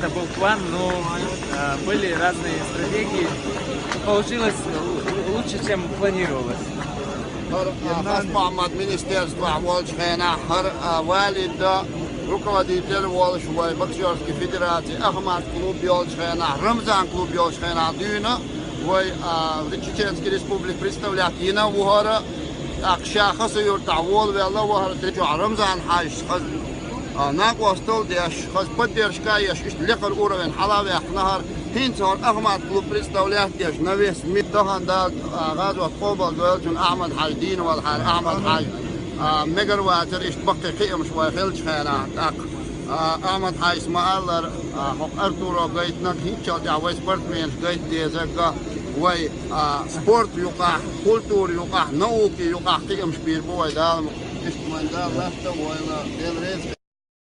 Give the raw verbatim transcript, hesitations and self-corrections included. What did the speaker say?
Это был план, но а, были разные стратегии. Получилось лу- лучше, чем планировалось. ХӀара а, Хасмухьаммад министерстве волчу хенахь, хӀара а, Валид а, руководитель волуш вай боксерский федераций, Ахмат клуб йолчу хенахь, Рамзан клуб йолчу хенахь дуьйна вай а, Чеченский республика представлять йина ву хӀара. ТӀаккха ша Хасавюртахь волавелла ву хӀара, тӀе чохь Рамзан Хьаьжас хаза а, накъостал а деш, хаза поддержка а еш, иштта лекхара уровень хьала а ваьккхина хӀара. ХӀинца хӀара Ахмат клуб представлять деш, на весь мир тахана Дала а, гӀазот къобалдойла цуьнан, Ахмат Хьаьжа дийна валахьара, Ахмат Хьаьжа а, мегар вацара, иштта баккхий кхиамаш вай хилчу хенахь тӀаккха. А, Ахмат Хьаьжас ма-аллара, а, хӀокху Артуро гайтинарг, хӀинццалц тӀехь вай спортсменаш гайта дезарг а, вай а, спорт юкъахь, культура юкъахь, науки юкъахь кхиамаш бийр бу вай Дала ма-, иштта вайн Дала латта а войла, Дела реза